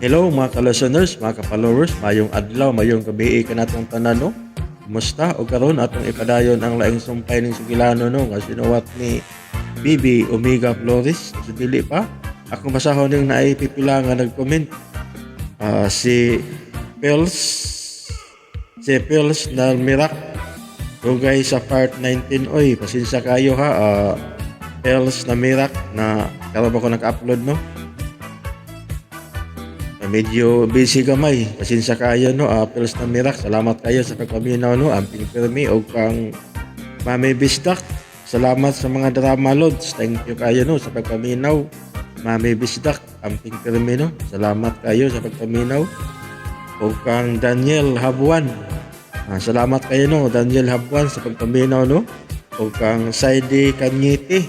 Hello mga ka-listeners, mga ka-followers, mayong adlaw, mayong gabi kanatong tanan, no. Kumusta? O karon atong ipadayon ang laing sumpay ning sugilano, no, nga sinuwat ni Bibi Omega Flores. Sa dili pa, ako basahon ning naay pipila nga nag-comment. Si Pels, si Pels na Mirak. Dugay sa part 19, oy, pasensya kayo ha. Pels na Mirak na karon ba ko nag-upload, no? Medyo busy gamay. Pasensya kayo, no. Pels na Mirak. Salamat kayo sa pagpaminaw, no. Amping pirmi og kang Mami Bisdak. Salamat sa mga drama loads. Thank you kayo, no, sa pagpaminaw. Mami Bisdak, amping pirmi, no. Salamat kayo sa pagpaminaw. Og kang Daniel Habuan. Salamat kayo, no, Daniel Habuan, sa pagpaminaw, no. Og kang Saidi Kanyete.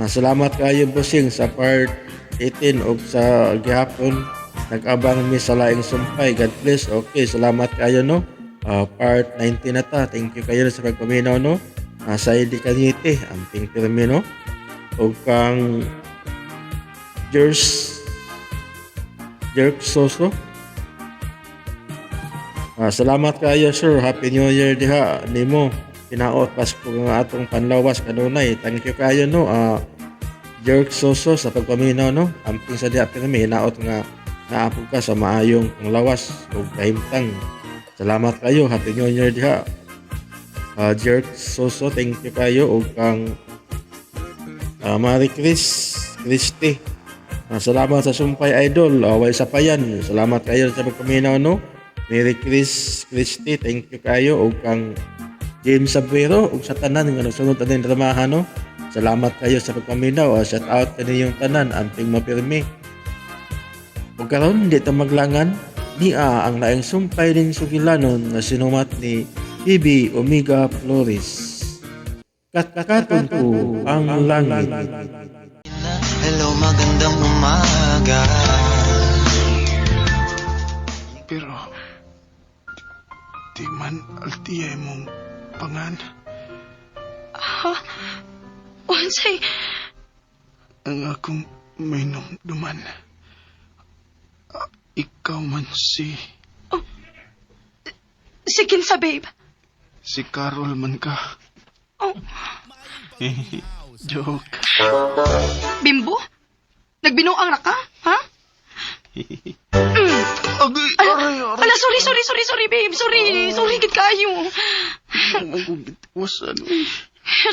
Salamat kayo, bossing, sa part 18 og sa gihapon nag-abang mi sa laing sumpay. God bless. Okay, salamat kayo, no. Part 19 na ta. Thank you kayo sa pagpaminaw, no. Saidi Kanyete, amping pirmi, no. Og kang Jers Jerk Soso. Salamat kayo, sir. Happy New Year diha nimo. Pinaot Pasko nga atong panlawas kanunay. Thank you kayo, no. Jerk Soso sa pagpaminaw, no. Amping sa diha pirmi, hinaot nga naapog ka sa maayong panglawas ug kahimtang. Salamat kayo. Happy New Year diha. Jerk Soso, thank you kayo ug kang Marie Chris Christy. Salamat sa sumpay, idol. Way sapayan. Salamat kayo sa pagpaminaw, no. Mary Chris Christy, thank you kayo ug kang James Abuero ug sa tanan nga nagsunod aning dramahan, no. Salamat kayo sa pagpaminaw. Shout out kaninyong tanan, amping mapirmi. Ug karon di ta maglangan, nia ang laing sumpay ning sugilanon nga sinumat ni Bibi Omega Flores. Katkaton ko ang langit. Hello, magandang umaga. Pero, di man Altia imong pangan. Ha? Unsay? Ang akong mainumduman. Ikaw man si Si kinsa, babe? Si Carol man ka. Oh, Joke. Bimbo? Nagbinuang ra ka? Ha? Agay, aray, aray. Ala, sorry, sorry, sorry, sorry, babe. Sorry. Sorry, gid kayo. Wasan, uy.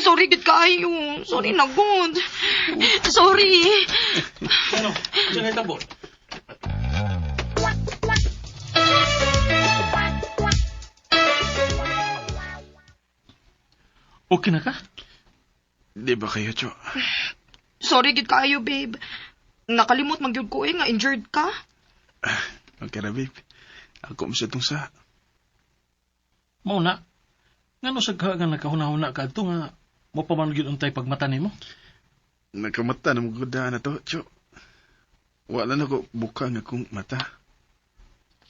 Sorry, gid kayo. Sorry na, good. Sorry. Ano? Saan na tabo? Okay na ka? Di ba kayo, Cho? Sorry, gid kayo, babe. Nakalimot man gyud ko eh, nga injured ka. Okay ra, babe. Ako mo sa itong sa. Mao na. Ngano sa ka nga nakahuna-huna ka adto nga mo pa man gyud untay pagmata nimo? Nakamata na magudaan na to, Cho. Wala na ko bukang akong mata.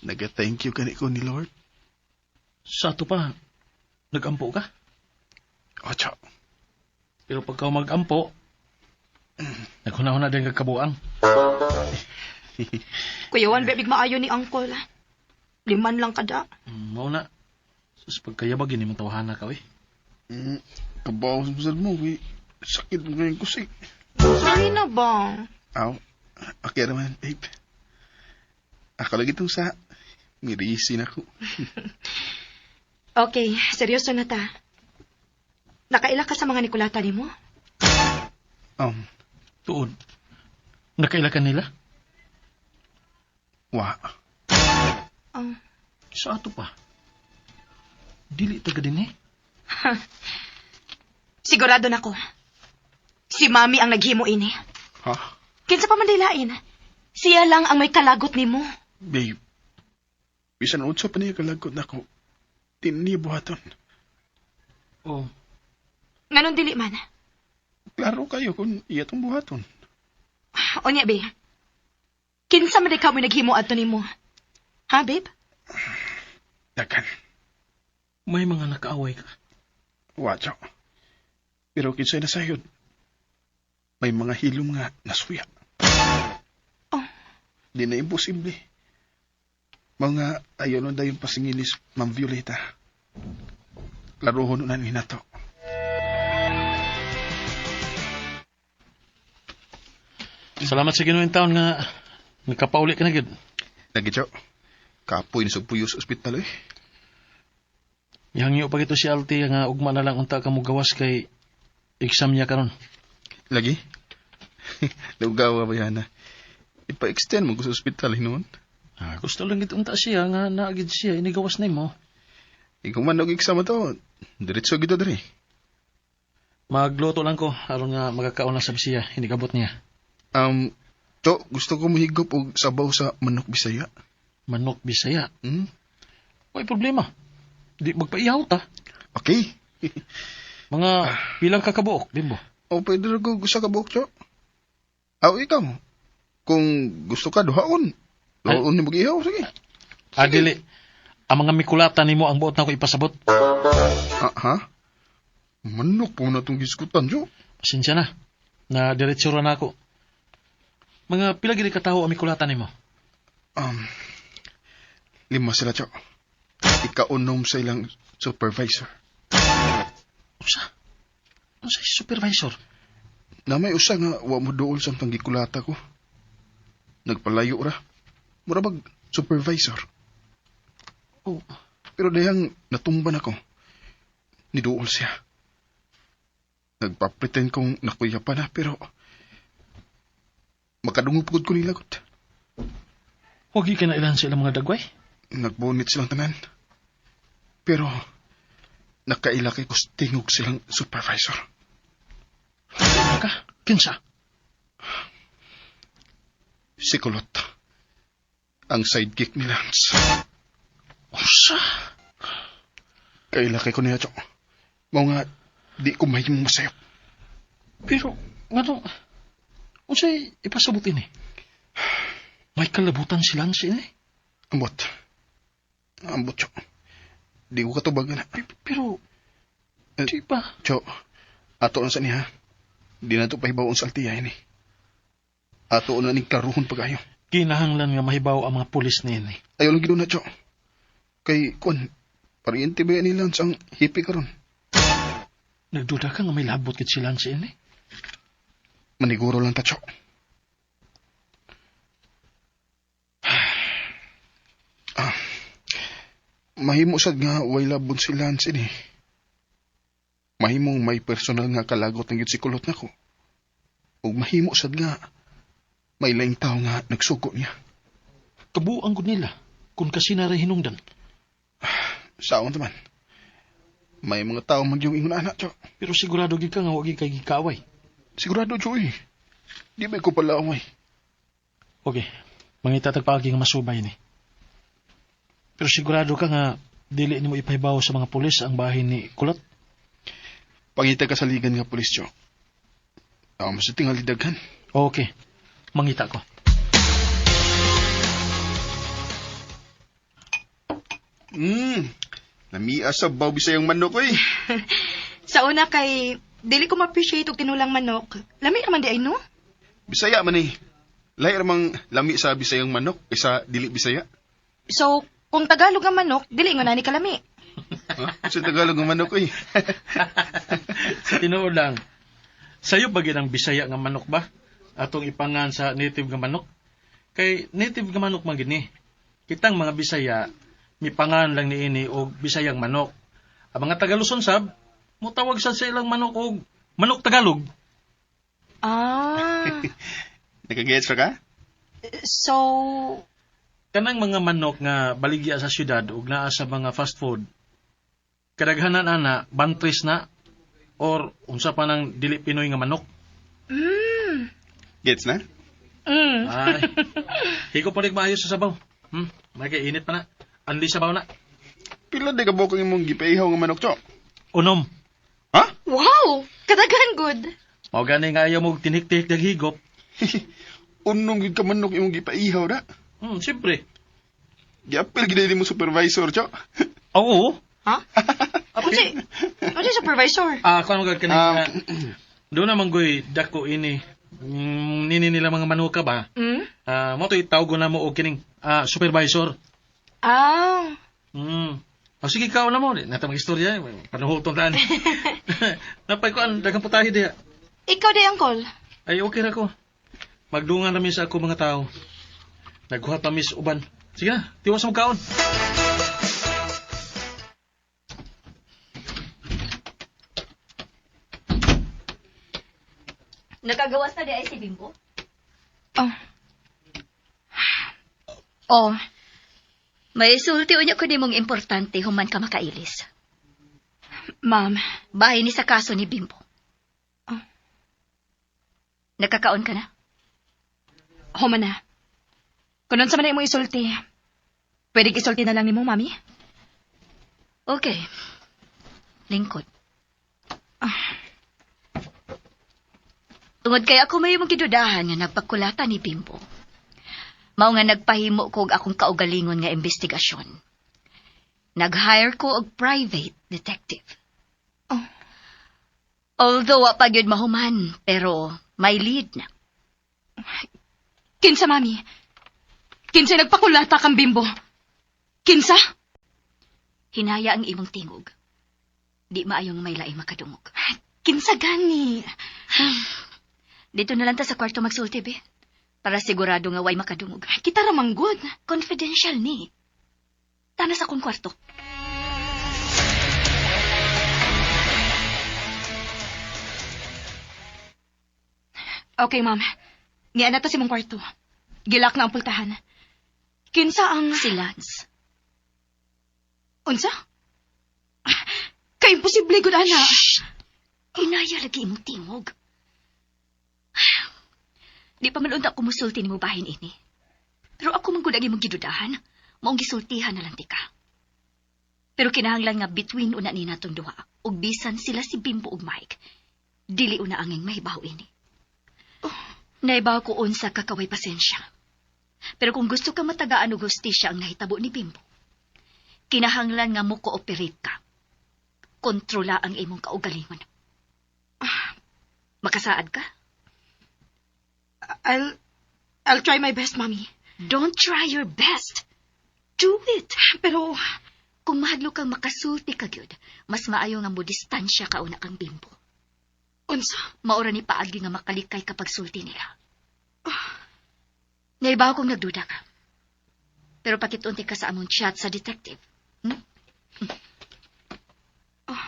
Naga-thank you kani ko ni Lord. Sa ato pa nagampo ka? O, Cho. Pero pagka magampo, naghuna-huna din ka kabuang. Kuyawan, babe, maayo ni uncle. Liman lang kada. Mao na. Sus, pagkayabag ini mo tawhana ka, oy. Kabaw sa mo, eh. Sakit mo kayong kusik. Sorry na ba? Aw, okay naman, babe. Ako lagi itong sa. Mirisin ako. Okay, seryoso na ta. Nakaila ka sa mga Nicolata nimo? Tuod. Nakaila ka nila? Wa. Oh. Sa ato pa. Dili taga din eh. Sigurado na ko. Si Mami ang naghimo ini. Ha? Kinsa pa man dilain? Siya lang ang may kalagot nimo. Babe, bisan unsa pa niya kalagot nako. Tinni buhaton. Oh, Nganon dili man? Klaro kayo kung iya tong buhaton. Unya, be. Kinsa man di ka mo naghimo adto nimo? Ha, babe? Dagan. May mga nakaaway ka. Wa, Cho. Pero kinsay na sayod. May mga hilom nga nasuya. Oh. Di na imposible. Mga ayaw nun dayon pasingilis, Ma'am Violeta. Laruhon na ni nato. Salamat sa Ginoo taon nga nakapauli ka na gid. Lagi, Cho. Kapoy na sa puyo sa ospital eh. Ihangyo pa gito si Alti nga ugma na lang unta ka mo gawas kay exam niya karon. Lagi? Lugawa ba yan na? Ipa-extend mo ko sa ospital noon. Ah, gusto lang gid unta siya nga naagid siya inigawas nimo. Ikaw man og-exam to. Diretso gito diri. Magluto lang ko aron nga magakaon na sab siya inigabot niya. Um, Cho, gusto ko mohigop og sabaw sa manok Bisaya. Manok Bisaya. Hmm? Way problema. Di magpaihaw ta. Okay. Mga pilang kakabuok, bimbo. O pwede ra ko gusto ka buok, Cho. Aw, ikaw. Kung gusto ka, duhaon. Duhaon ni mag-ihaw, sige. Ah, dili. Ang mga mikulata nimo ang buot na ko ipasabot. Ah, ha? Manok po na itong giskutan, Cho. Pasensya na. Na diretso ra na ako. Mga pila gid ka tawo ang mikulata nimo? 5 sila, Cho. Ikaunom sa ilang supervisor. Usa? Unsa supervisor? Na may usa nga wa mo duol sa panggikulata ko. Nagpalayo ra. Mura bag supervisor. Oh, Pero dayang natumban ako. Niduol siya. Nagpa-pretend kong nakuya pa na pero makadungog pugod ko nila gud. wag ka na ilan sa ilang mga dagway. Nagbunit silang tanan. Pero nakaila kay kustingog silang supervisor. Ka, kinsa? Si Kulot. Ang sidekick ni Lance. Usa? Kaila kay ko niya, Chok. Mao nga, di ko mahimong masayop. Pero, ngano, unsay ipasabot ini? May kalabutan si Lance ini. Ambot. Ambot, Chok. Di ko katubagan na. Pero, Eh, di ba? Chok, ato na sa niya. Di na to pahibaon sa altiya ini. Ato na ning klaruhon pagayo. Kinahanglan nga mahibaw ang mga pulis niini. Ayaw lang gino na, Chok. Kay, kuan, pariente ba ni Lance ang hippie karon? Nagduda ka nga may labot kit si Lance ini. Maniguro lang ta, Chok. Ah, mahimo sad nga way labon si Lance ini. Mahimong may personal nga kalagot ng gyud si Kulot nako. Ug mahimo sad nga may laing tao nga nagsugo niya. Kabuang gud nila kung kasi na hinungdan. Saon man. May mga tao magyong ingon ana, Chok. Pero sigurado gid ka nga wa gid kay gikaaway. Sigurado, Chok, eh. Di ba ko pala away? Okay, mangita tag paagi nga masubay ni. Pero sigurado ka nga dili nimo ipahibaw sa mga pulis ang bahin ni Kulot. Pangita ka sa ligan nga pulis, Chok. Ako mas tingali daghan. Okay, mangita ko. Namia sa baw bisayang manok, eh. Sa una kay dili ko ma-appreciate og tinulang manok. Lami naman di ay no? Bisaya man eh. Lahi ra mang lami sa bisayang manok kaysa dili bisaya. So, kung Tagalog ang manok, dili nga nani kalami. Ha? Sa Tagalog ang manok eh. Sa tinuod lang, sayo ba gid ang Bisaya nga manok ba? Atong ipangan sa native nga manok? Kay native nga manok man gini. Kitang mga Bisaya, mipangan lang niini og Bisayang manok. Ang mga Tagaluson sab, mutawag sad sa ilang manok og manok Tagalog. Ah. Nakagets ra ka? So, Kanang mga manok nga baligya sa syudad ug naa sa mga fast food, kadaghanan ana bantres na or unsa pa nang dili Pinoy nga manok. Gets na? Ay. Hiko pa rin maayo sa sabaw. May kay init pa na. Anli sabaw na. Pila di ka buok ang imong gipaihaw nga manok, Chok? Unom. Ha? Wow! Kadaghan good. Mao gani nga ayaw mo tinik-tinik dag higop. Unom gyud ka manok imong gipaihaw na. Siyempre. Giapil gid mo supervisor, Chok. Oo. Ha? Unsa supervisor? Ah, kuan mo gud kaning doon naman goy dako ini. Nini nila mga manuka ba? Hmm? Ah, mo to itawgo na mo og kining supervisor. Ah. O sige, ikaw na mo. Nata mag-istorya. Panuhuton taan. Napay ko ang daghang putahe diha. Ikaw day, Uncle. Ay, okay ra ko. Magdungan na mi sa ako mga tao. Nagkuha pa mis uban. Sige na, tiwas mo kaon. Nakagawas na di ay si Bimbo? Oh. Oh, May sulti unya ko nimong importante human ka makailis. Ma'am. Bahay ni sa kaso ni Bimbo. Oh. Nakakaon ka na? Human na. Kung unsa man na imo isulti, pwede isulti na lang nimo, Mami? Okay. Lingkod. Tungod kay ako may imong gidudahan nga nagpakulata ni Bimbo. Mao nga nagpahimo ko og akong kaugalingon nga investigasyon. Nag-hire ko og private detective. Oh. Although wa pa gyud mahuman, pero may lead na. Kinsa, Mami? Kinsa nagpakulata kang Bimbo? Kinsa? Hinaya ang imong tingog. Di maayong may laing makadungog. Kinsa gani? Dito na lang ta sa kwarto magsulti, be. Para sigurado nga way makadungog. Kita ra manggod. Confidential ni. Tana sa akong kwarto. Okay, ma'am. Niya na ta sa imong kwarto. Gilak na ang pultahan. Kinsa ang... Si Lance. Unsa? Kaimposible gud ana. Shh! Hinaya lagi imong tingog. Di pa man unta ko musulti nimo bahin ini. Pero ako man gud ang imong gidudahan, maong gisultihan na lang tika. Pero kinahanglan nga between una ni natong duha, ug bisan sila si Bimbo ug Mike, dili una anging mahibaw ini. Naibaw ko unsa ka kaway pasensya. Pero kung gusto ka matagaan og hustisya ang nahitabo ni Bimbo, kinahanglan nga mo cooperate ka. Kontrola ang imong kaugalingon. Makasaad ka? I'll try my best, Mami. Don't try your best. Do it. Pero Kung mahadlok kang makasulti ka gyud, mas maayo nga mo distansya ka una kang Bimbo. Unsa? Maura ni paagi nga makalikay kapag sulti nila. Naibaw kong nagduda ka. Pero pakitunti ka sa among chat sa detective. Oh.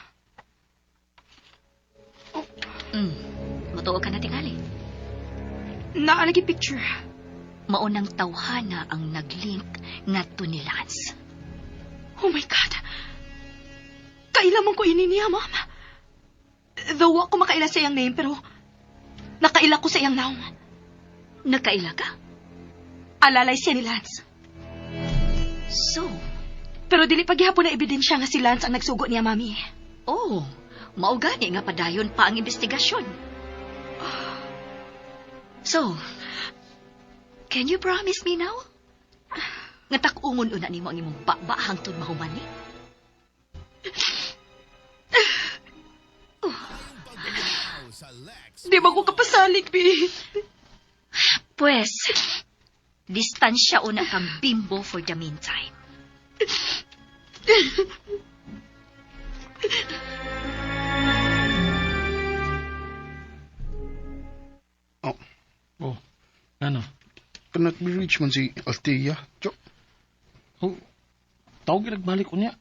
Mutuo ka na tingali. Naa lagi picture. Maunang tawhana ang naglink ngadto ni Lance. Oh my God. Kaila man ko ini niya, ma'am. Though wa ko makaila sa iyang name, pero nakaila ko sa iyang nawong. Nakaila ka? Alalay siya ni Lance. So, Pero dili pa gihapon na ebidensya nga si Lance ang nagsugo niya, Mami. Oh, mao gani nga padayon pa ang investigasyon. So, can you promise me now? Nga tak-ungon una nimo ang imong baba hangtod mahuman ni? Di ba ko kapasalig, Bi? Pues, distansya una kang Bimbo for the meantime. Oh, Oh, ano? Cannot be reached man si Althea. Cho. Oh, tawag nagbalik ko niya.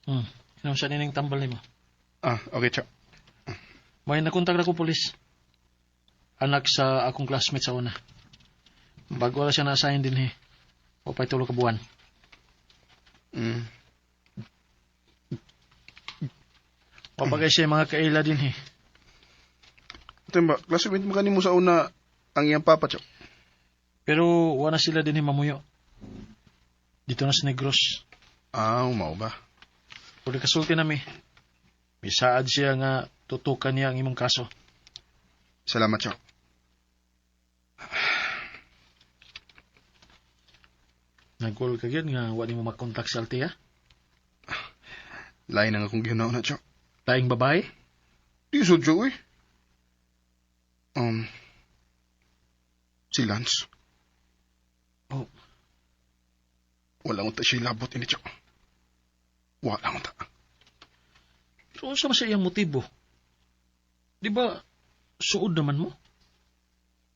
Ano siya nining tambal nimo? Ah, okay, Cho. May nakontak na ko polis. Anak sa akong classmate sa una. Bago wala siya na-assign din eh. O pa'y tulo ka buwan. Papagay siya yung mga kaila din eh. Timba, classmate mo kanimo sa una ang iyang papa, Cho. Pero wala sila din eh mamuyo. Dito na sa Negros. Ah, mao ba? Kung kasulti nami, misaad siya nga tutukan niya ang imong kaso. Salamat, Cho. Nag-call ka gyud nga wa nimo makontak sa Althea? Lain ang akong gihuna na, Cho. Laing babae? Di so, Cho, eh. Si Lance. Oh. Wala unta siya labot ini, Chok. Wala unta. Pero unsa man sa iyang motibo? Di ba suod naman mo?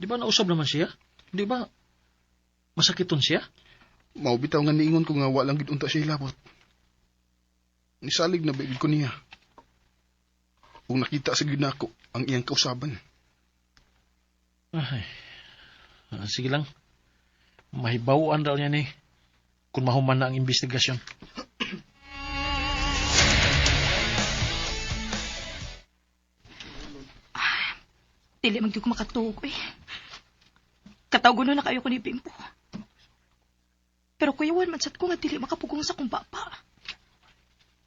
Di ba nausab naman siya? Di ba masakiton siya? Mao bitaw nga niingon ko nga walang gid unta siya labot. Nisalig na ba ko niya. Ug nakita sa gid nako ang iyang kausaban. Ay, sige lang. Mahibawan daw niya ni kung mahuman na ang investigasyon. Dili man gyud ko makatuog eh. Katawgon na kayo ko ni Bimbo. Pero kuyawan man sad ko nga dili makapugong sa kong baba.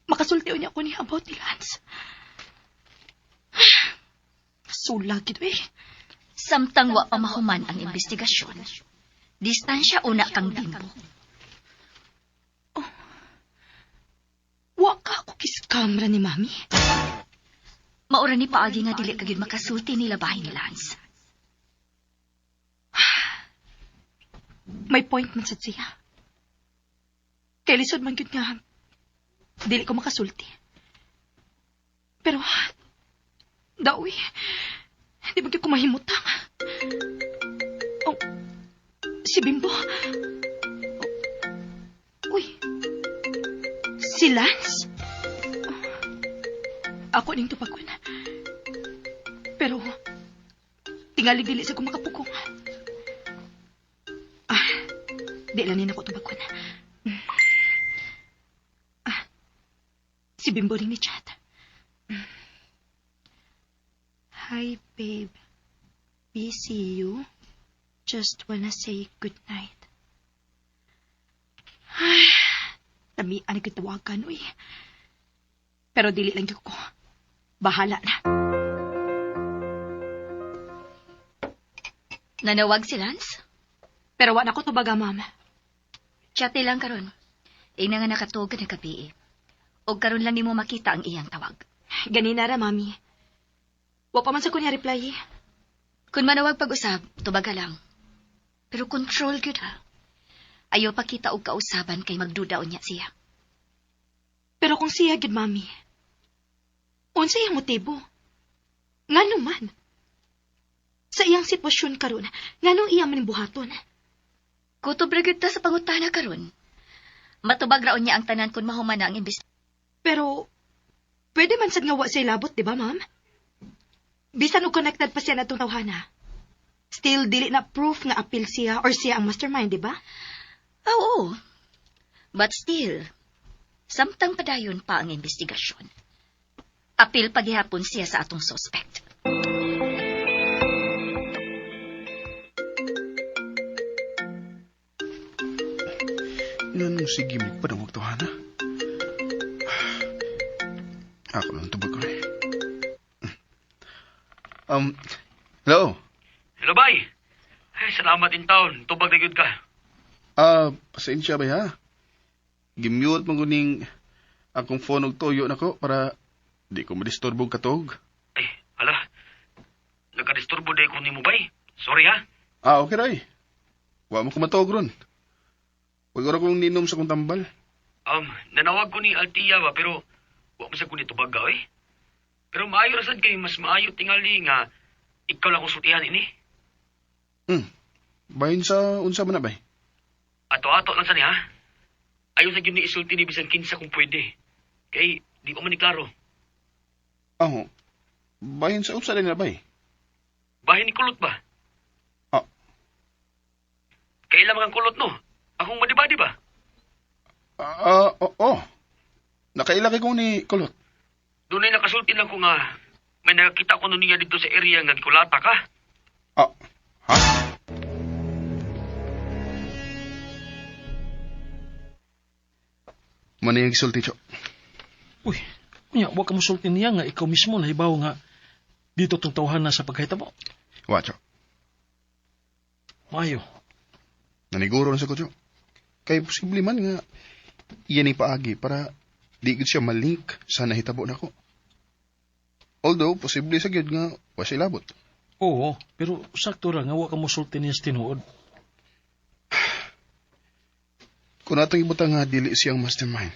Makasulti niya ako niya about ni Lance. Sula gid eh. Samtang wa pa mahuman ang investigasyon, distansya una kang Bimbo. Wa ka ako kiskamra ni Mami. Maura ni paagi nga dili ka gyud makasulti nila bahin ni Lance. May point man sad siya. Kay lisod man gyud nga dili ko makasulti. Pero daw eh, di ba gyud ko mahimutang? Oh, si Bimbo. Oh, uy, si Lance? Oh, ako ning tupagon. Pero, tingali dili sa ko makapugong. Ah, di lang ni nako tubagon. Ah, si Bimbo rin ni chat. Hi, babe. Busy you? Just wanna say good night. Ay, tamian ang tawagan, uy. Pero dili lang gyud ko. Bahala na. Nanawag si Lance? Pero wa na ko tubaga, ma'am. Chat lang karon. Ina nga nakatuog ka nagabi. Og karon lang nimo makita ang iyang tawag. Ganina ra, mami. Wa pa man sa ko niya reply eh. Kung manawag pag-usab, tubaga lang. Pero control gyud ha. Ayaw pakita og kausaban kay magduda unya siya. Pero kung siya gyud, mami, unsa iyang motibo? Ngano man? Sa iyang sitwasyon karon, nganong iya man buhaton? Kutob ra gyud ta sa pangutana karon. Matubag ra unya ang tanan kung mahuman na ang imbestigasyon. Pero pwede man sad nga wa siya labot, di ba, ma'am? Bisan og connected pa siya natong tawhana. Still, dili na proof nga apil siya or siya ang mastermind, di ba? Oo. But still, samtang padayon pa ang investigasyon. Apil paghihapon siya sa atong suspect. Nganong sige may panawag tawhana? Ako lang tubag ko eh. Hello? Hello, bay. Ay, salamat in town. Tubag na gyud ka. Pasensya ba ha? Gimute man kuning akong phone og tuyo nako para di ko madisturbo og katog. Ay, hala. Nagka-disturbo day ko nimo, bay. Sorry, ha? Okay ray. Wa mo ko matuog ron. Wag ora kong ninom sa kong tambal. Nanawag ko ni Altia ba, pero wa man sa ko ni tubag eh. Pero maayo ra sad kay mas maayo tingali nga ikaw lang akong sultihan ini. Bahin sa unsa man na bay? Ato-ato lang sa niya, ha? Ayaw sa gyud ni isulti ni bisan kinsa kung pwede. Kay di pa man ni klaro. Aho. Bahin sa unsa din na bay? Bahin ni kulot ba? Ah. Kailan ang kulot no? Akong madibadi ba? Oo. Oh. Nakaila kay ko ni kulot. Dunay nakasulti lang ko nga may nakakita ko nun niya dito sa area nga gikulata ka. Ha? Manayang gisulti, Chok. Uy, unya, wa ka musulti niya nga ikaw mismo nahibaw nga dito tong tawhan na sa pagkahitabo. Wa, Chok. Maayo. Naniguro na sa ko, Chok. Kay posible man nga iyan ay paagi para di gud siya malink sa nahitabo nako. Although, posible sa gyud nga wa siya labot. Oo, pero sakto ra nga wa ka mosulti niya sa tinuod. Kung atong ibutang nga dili siyang mastermind.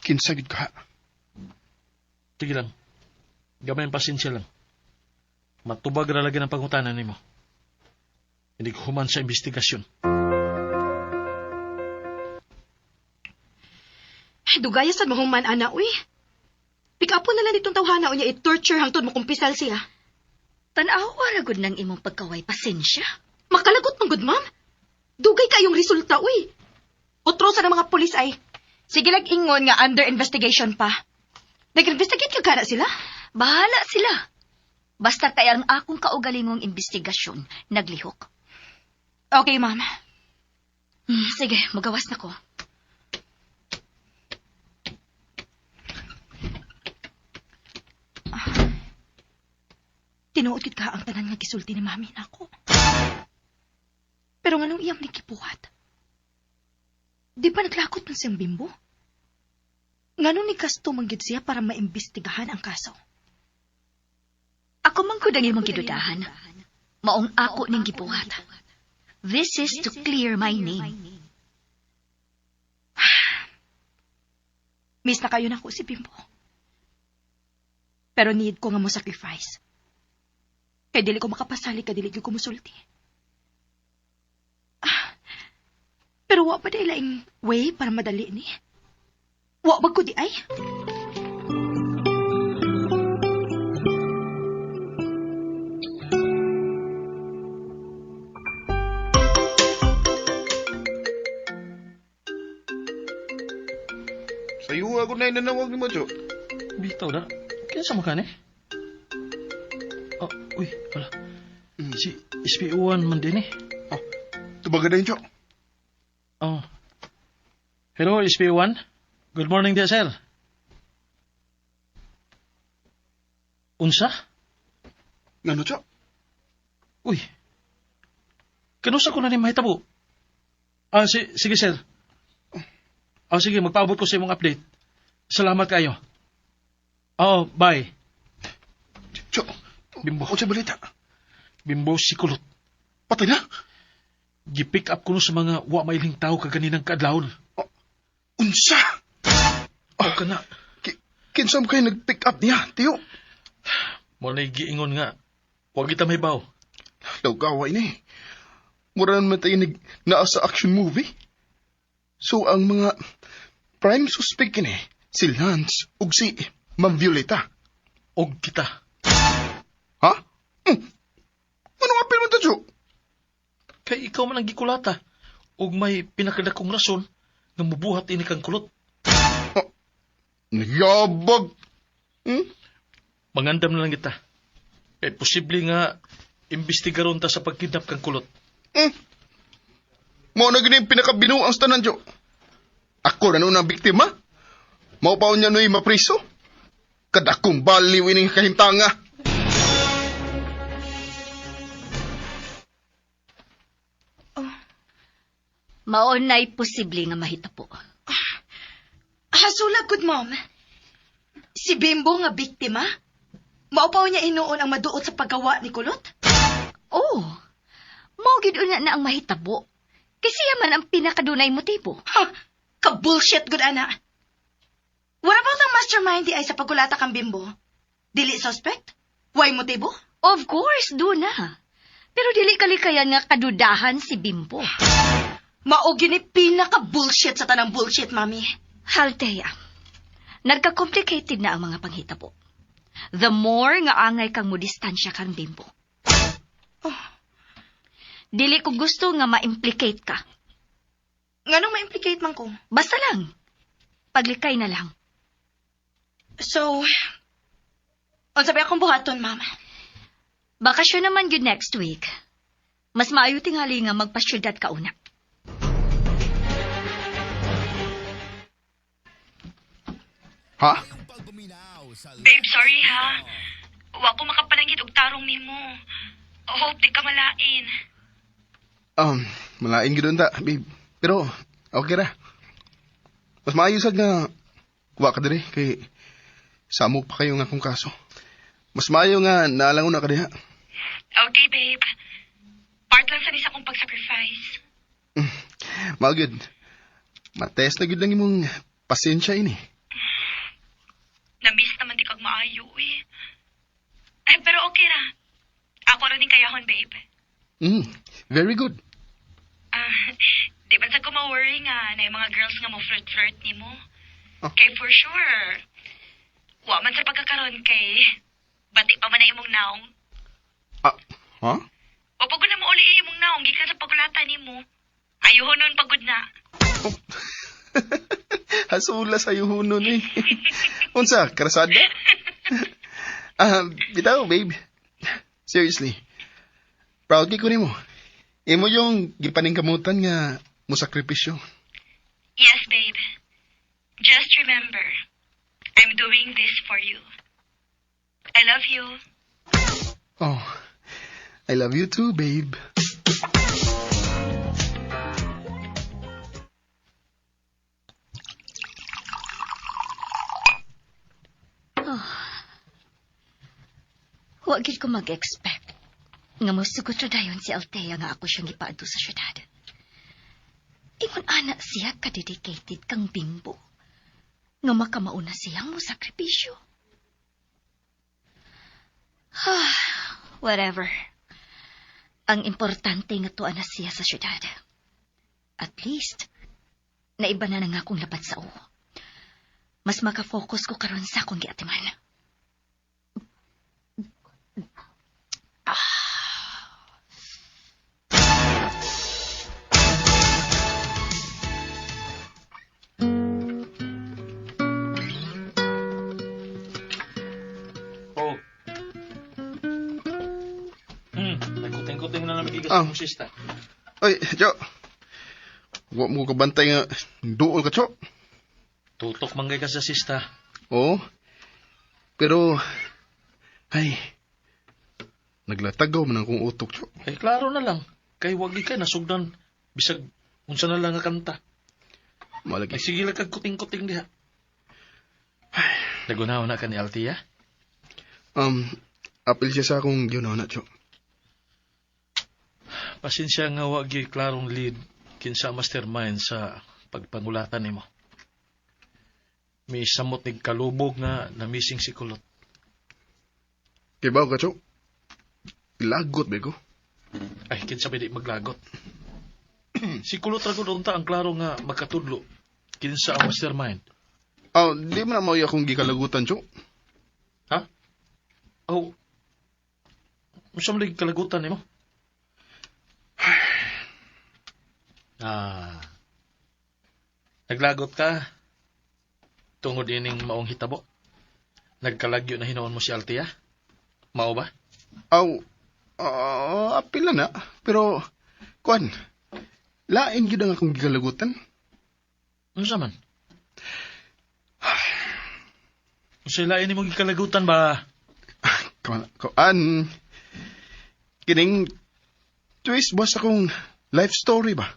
Kinsa gid ka? Sige lang. Gamay ang pasensya lang. Matubag ra lagi ng pangutana nimo. Hindi ko human sa investigasyon. Dugaya sad mahuman ana uy. Pikapo na lang ditong tawhana unya i-torture hangtod makumpisal siya. Tan-awa ra gud ng imong pagkaway pasensya. Makalagot man gud, ma'am. Dugay kayong resulta uy. Utro sa ng mga pulis ay. Sige lag ingon nga under investigation pa. Nag-investigate ka kana sila? Bahala sila. Basta kay ang akong kaugalingong investigasyon naglihok. Okay, ma'am. Sige, magawas na ko. Tinuod gid ka ang tanan nga gisulti ni mami nako. Pero nganong iyang nikipuhat? Di ba naglakot man siyang bimbo? Nganong ni gasto man gid siya para maimbestigahan ang kaso? Ako man gud ang imong gidudahan. Maong ako ning gibuhat. This is to clear my name. Miss na kayo nako si Bimbo. Pero need ko nga mo sacrifice. Kay dili ko makapasali ka dili gyud ko musulti. Ah, pero wa pa di laing way para madali ni. Wa ba ko di ay? Sayo ako na inanawag ni mo, Cho. Bitaw na. Kinsa man ka ni? Oh, uy, wala. Si SPO1 man din eh. Tubaga na yun, Cho. Oh. Hello, SPO1. Good morning dear sir. Unsa? Ngano, Cho? Uy. Kanusa ko na ni mahitabo? Ah, sige sir. Ah, sige, magpaabot ko sa imong update. Salamat kayo. Oo, bye. Cho, Bimbo. unsa balita? Bimbo si Kulot. Patay na? Gipick up ko no sa mga wa mailing tao kaganinang kaadlawon. Unsa? Oh, kana. Kinsa mo kayo nag-pick up niya, tiyo? Mo na giingon nga. Wa kita may baw. Lawgawa ini. Mura naman tayo nag naa sa action movie. So, ang mga prime suspect kini, si Lance ug si Ma'am Violeta. Og kita. Ha? Anong apel mo to, Cho? Kay ikaw man ang gikulata. Og may pinakadakong rason nga mubuhat ini kang kulot. Niyabag! Mangandam na lang kita. Kay posible nga imbestigaron ta sa pagkidnap kang kulot. Mao na gini pinakabinuang sa tanan, Jo. Ako na noon ang biktima. Mao pa niya no'y mapriso. Kadakong baliw ining kahimtanga. Mao na'y posible nga mahitapo. Hasula, good mom. Si Bimbo nga biktima? Maupaw niya inuon ang maduot sa paggawa ni Kulot? Oh, mao gid una na ang mahitabo. Kasi siya man ang pinakadunay motibo. Ha! Ka-bullshit, good ana. What about ang mastermind di ay sa pagkulata kang Bimbo? Dili suspect? Why motibo? Of course, do na. Pero dili kalikayan nga kadudahan si Bimbo. Mao gyud ni pinaka-bullshit sa tanang bullshit, mami. Halteya, nagka-complicated na ang mga panghitabo. The more nga angay kang mo distansya kang Bimbo. Oh. Dili ko gusto nga ma-implicate ka. Nganong ma-implicate man ko? Basta lang. Paglikay na lang. So, unsa ba akong buhaton, mama? Bakasyon naman gyud next week. Mas maayo tingali nga magpasyudad ka una. Ha? Babe, sorry ha. Wa ko makapanangit og tarong nimo. Hope di ka malain. Malain gyud unta, babe. Pero okay ra. Mas maayo sad nga wa ka diri kay samok pa kayo nga akong kaso. Mas maayo nga naalang una ka diha. Okay, babe. Part lang sa nisa kong pag-sacrifice. Mao gyud. Matest na gyud lang imong pasensya ini. Na-miss naman di kag maayo eh. Ay, pero okay ra. Ako ra din kayahon, babe. Very good. Ah, di ba sa ko ma-worry nga na yung mga girls nga mo flirt-flirt ni mo? Oh. Kay for sure. Wa man sa pagkakaroon kay bati pa man na imong naong. Ah, ha? O pagod na mo uli imong naong gikan sa pagulatan nimo. Ayuhon nun pagod na. Oh. Hasula sa yuhunon eh. Unsa, karasada? Ah, bitaw, babe. Seriously. Proud kay ko nimo. Imo yung gipaningkamutan nga mo sakripisyo. Yes, babe. Just remember, I'm doing this for you. I love you. Oh, I love you too, babe. Wa gid ko mag-expect nga mosugot ra dayon si Althea nga ako siyang gipaadto sa syudad. Ingon ana siya ka-dedicated kang Bimbo nga makamauna siyang mo sakripisyo. Ah, whatever. Ang importante nga tuwa na siya sa syudad. At least, naiba na nga akong labat sa uwo. Mas makafocus ko karon sa akong giatiman. Oh. Nagkuting-kuting na naman gigas Ah. mo sista. Oy, Jo. Wa mo kabantay nga duol ka, Jo. Tutok manggay ka sa sista. Oo. Pero, ay, naglatagaw man akong utok, Jo. Ay, klaro na lang. Kay wag kay nasugdan. Bisag, unsa na lang nga kanta. Malagi. Ay, sige lang kag kuting-kuting diha. Nagunaw na ka ni Althea? Apil siya sa akong ginawa na, Jo. Pasensya nga wa gyud klarong lead kinsa mastermind sa pagpangulatan nimo. May samot nig kalubog nga na-missing si Kulot. Kibaw ka, Jo. Ilagot, bego. Ay, kinsa ba di maglagot? Si Kulot ra gud unta ang klaro nga magkatudlo kinsa ang mastermind. Oh, di man na mao akong gikalagutan, Jo. Ha? Oh. Unsa man lagi kalagutan nimo? Ah. Naglagot ka tungod ining maong hitabo. Nagkalagyo na hinuon mo si Althea? Mao ba? Aw, apil na na. Pero, kuan, lain gyud ang akong gikalagutan. Unsa man? Unsa lain nimo gikalagutan ba? Kuan, kuan, kining twist ba sa akong life story ba?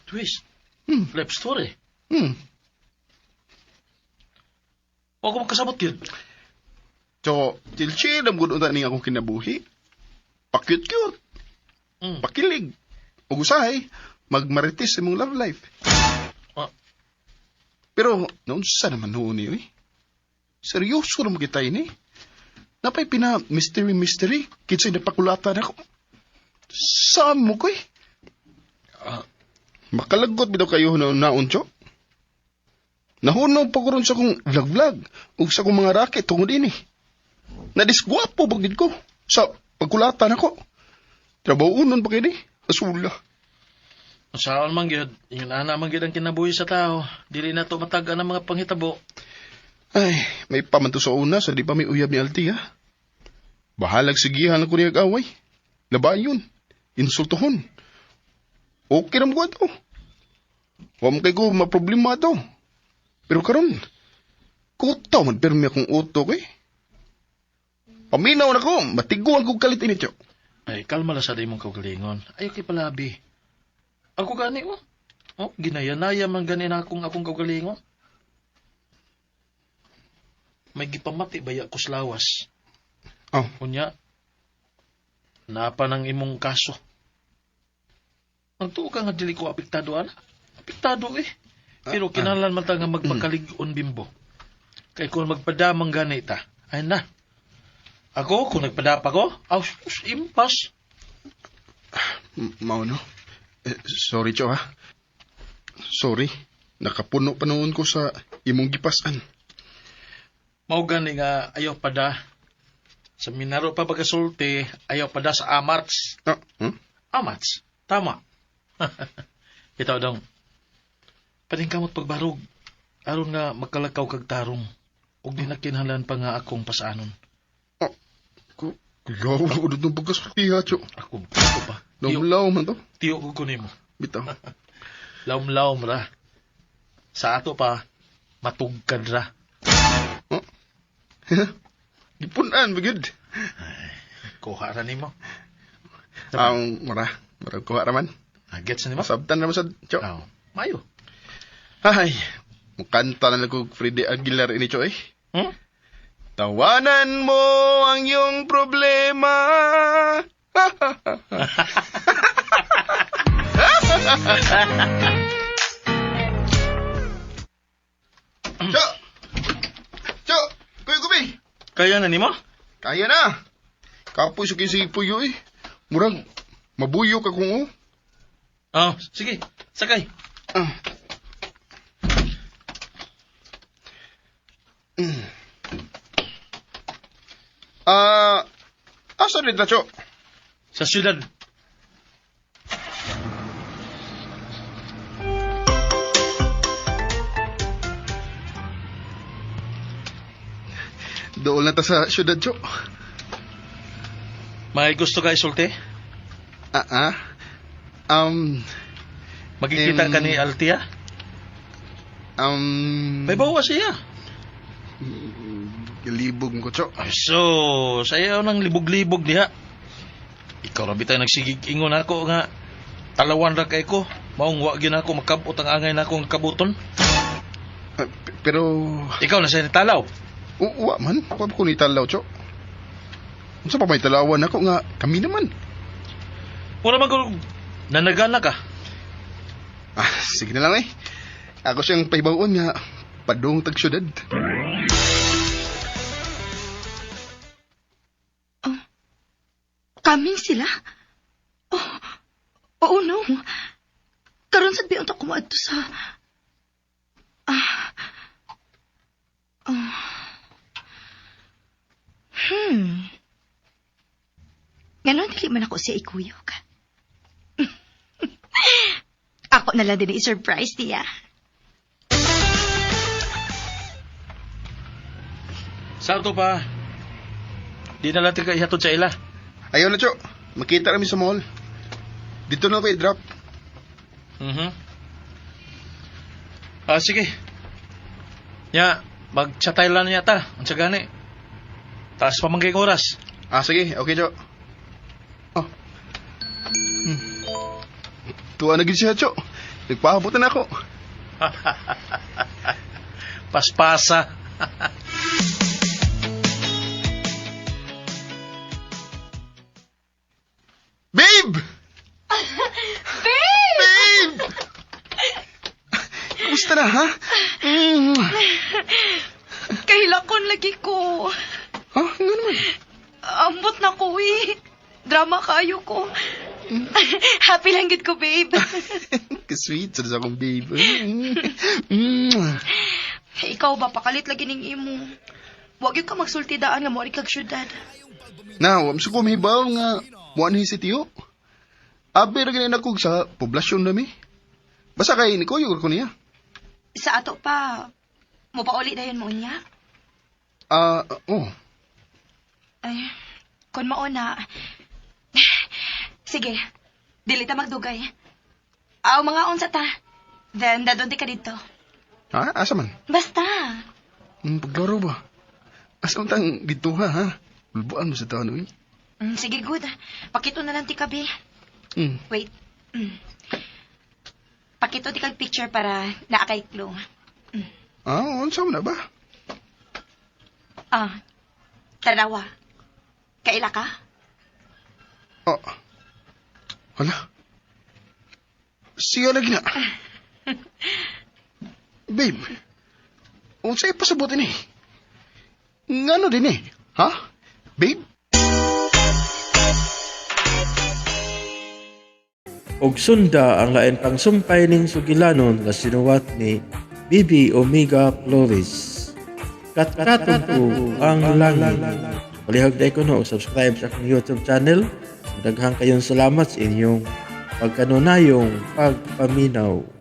Twist. Life story. Wa ko makasabot gyud. So, chill-chill ang gud unta ning akong kinabuhi. Pa-cute-cute, pakilig. Ug usahay, magmarites sa imong love life. Ah. Pero, naunsa naman noon niyo eh. Seryoso naman kita ini. Napay pina mystery-mystery, kinsay napakulatan ako. Saan mo ko eh? Ah. Makalagot bitaw kayo na naon, Cho? Nahunog pa ko ron sa akong vlog-vlog ug sa akong mga racket tungod ini. Nadisgwapo ba gid ko sa pagkulatan ako. Trabaho nun pa kini, asula. Saan man gyud, ingon ana man gyud ang kinabuhi sa tao. Dili na to matag-an ang mga panghitabo. Ay, may pamanto sa una sa di pa may uyab ni Althea. Bahalag sigihan ako niya away. Labayon yun. Insultuhon. Okay ra mo ato. Wa mo kay ko maproblema ato. Pero karon, kutaw man pirmi akong utok eh. Paminaw na ko, matiguan kong kalit ini, Cho. Ay, kalma lang sa imong kaugalingon. Ayaw kay palabi. Ako gani oh. Oh, ginayanaya man gani na akong akong kaugalingon. May gipamati baya ko sa lawas. Oh. Unya, napa ng imong kaso. Nagtuo ka nga dili ko apektado, ana. Apektado eh. Pero kinahanglan man ta nga magpakalig-on, Bimbo. Kay kung magpadamang gani ta, ay na. Ako, kung nagpadapa ko, aw, sus, impas. Mao no. Eh, sorry, Cho, ha. Sorry. Nakapuno pa noon ko sa imong gipasan. Mao gani nga ayaw pada. Sa minaro pa pagkasulti, ayaw pada sa amarts. Ah, hmm? Amats, tama. Bitaw dong. Paningkamot pagbarog. Aron nga makalakaw kag tarong. Ug di na kinahanglan pa nga akong pasanon. Oh, kuyaw na ko dito pagkasulti, ha, Cho. Ako, ako pa. Tiyo, Lawlaw man to. tiyo ko nimo. Bitaw. Lawm-lawm ra. Sa ato pa, matugkad ra. Oh. Gipunan, bagid. Kuha ra nimo. Ang mura. Mura kuha raman. Ah, gets na nimo? Masabtan naman sa Cho. Aw, mayo. Ay, mukanta na lang ko Freddy Aguilar ini, Cho, eh. Hmm? Tawanan mo ang iyong problema. Cho! Cho! Kuya Kubi! Kaya na nimo? Kaya na! Kapoy sa kisig puyo eh. Murag, mabuyo ka kung oh. Oh, sige. Sakay. Ah. Ah, asa rin na, Cho? Sa syudad. Dool na ta sa syudad, Cho. May gusto ka isulti? Ah, ah. Magkikita ka ni Altia? May bawa siya. Libog ko, Cho. Ay, so, sayaw ng libog-libog diha. Ikaw ra bitay nagsigig ingon ako nga talawan ra kay ko. Maong wa gyud nako makabot ang angay nako nga kabuton. Ah, pero Ikaw na sa talaw. Wa man. Wa ko ni talaw, Cho. Unsa pa may talawan ako nga kami naman. Mura man ko nanagana ka. Ah, sige na lang eh. Ako siyang pahibaw-on nga padung tag syudad. Oh, kaming sila? Oh, oo no. Karon sad biunta ko moadto sa... Ah. Oh. Ganon, dili man ako siya ikuyog. Ako na lang din i-surprise niya. Sa ato pa, di na lang ka ihatod sa ila. Ayaw na, Cho. Makita kami sa mall. Dito na ako i-drop. Ah, sige. Nya, mag-chatay lang niya ta. Ang gani. Taas pa man kay oras. Ah, sige. Okay, Cho. Oh. Tuwa na gid siya, Cho. Nagpahabot na ako. Paspasa. Babe! Babe! Babe! Kumusta na, ha? Kahilakon lagi ko. Ha? Nga naman. Ambot na ko, eh. Drama kayo ko. Happy lang gid ko, babe. Ka-sweet sa akong babe. Ikaw ba, pakalit lagi ning imo. Wag yun ka magsulti daan nga mo kag syudad. Na, wam sa kumibaw nga muan si Tiyo. Abi ra gani nako sa poblasyon nami. Basta kay ni kuyo ko niya. Sa ato pa, mo pa uli dayon mo niya? Ah, oh. Ay, kun mao na. Sige, dili ta magdugay. Aw, mga unsa ta. Then, dadon di ka dito. Ha? Asa man? Basta. Paglaro ba? Asa man tang dito ha, ha? Ulbuan mo sa tao, eh. Sige, good. Pakito na lang ti kabi. Wait. Pakito ti kag picture para naa kay clue. Ah, unsa man na ba? Ah, tanawa. Kaila ka? Ah. Hala. Siya lagi na. Babe, unsay pasabot ini? Ngano din eh? Ha? Babe? Og sunda ang lain pang sumpay ning sugilanon nga sinuwat ni Bibi Omega Flores. Katkaton ko ang langit. Palihog na ko no, subscribe sa akong YouTube channel. Daghang kayong salamat sa inyong pagkanunayong pagpaminaw.